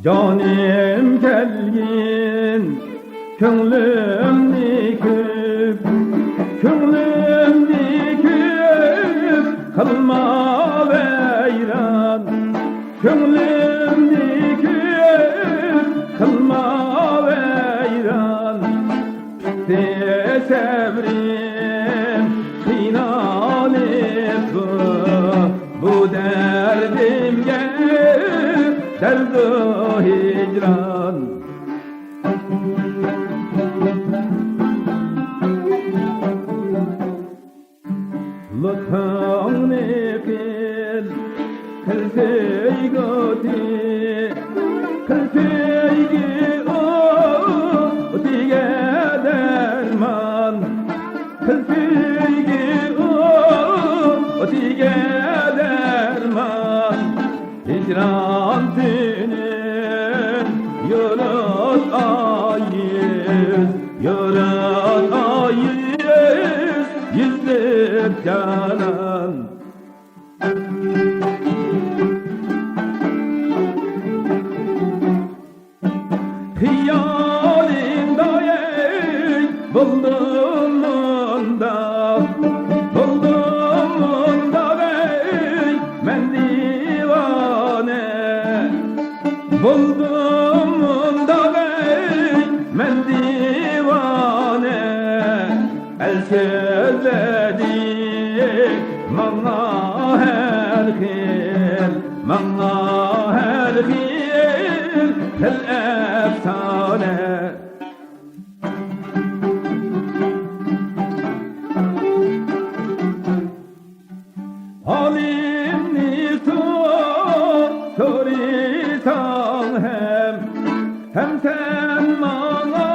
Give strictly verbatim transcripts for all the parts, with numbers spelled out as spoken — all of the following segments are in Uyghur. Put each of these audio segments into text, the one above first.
جانىم كەلگىن، كۆڭلۈمنى كۆپ، كۆڭلۈمنى كۆپ قىلما ۋەيران، كۆڭلۈمنى كۆپ قىلما ۋەيران. پۈتتى سەۋرىم قىينىلىپتۇ، بۇ دەردىمگە دەردۇ ھىجران. لۇتپۇڭنى قىل، قىل سۆيگۈ ئوتى، قىل سۆيگۈ ئوتىگە دەرمان، قىل سۆيگۈ ئوتىگە دەرمان. ھىجران تۈنۈن يورۇتاي يۈز، يورۇتاي يۈز، يۈزلۈك جانان. خىيالىمدا ئەي بولدۇم مۇنداق، بولدۇم مۇنداق ئەي مەن دىۋانە، بولدۇم مۇنداق ئەي مەن دىۋانە. ئەل سۆزلىدى ماڭا ھەر خىل، ماڭا ھەر خىل، خىل ئەپسانە. ھالىمنى سو-، سورىساڭ ھەم، ھەم سەن ماڭا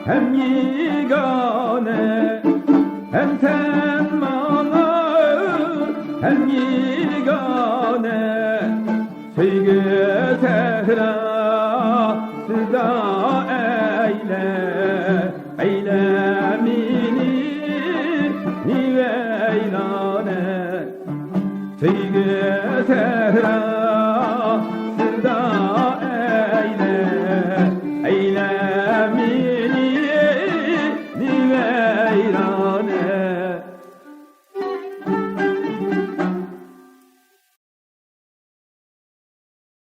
ھەم يېگانە، ھەم سەن ماڭا ھەم يېگانە. سۆيگۈ سەھراسىدا ئەيلە، ئەيلە مېنى ۋەيرانە. سۆيگۈ سەھرا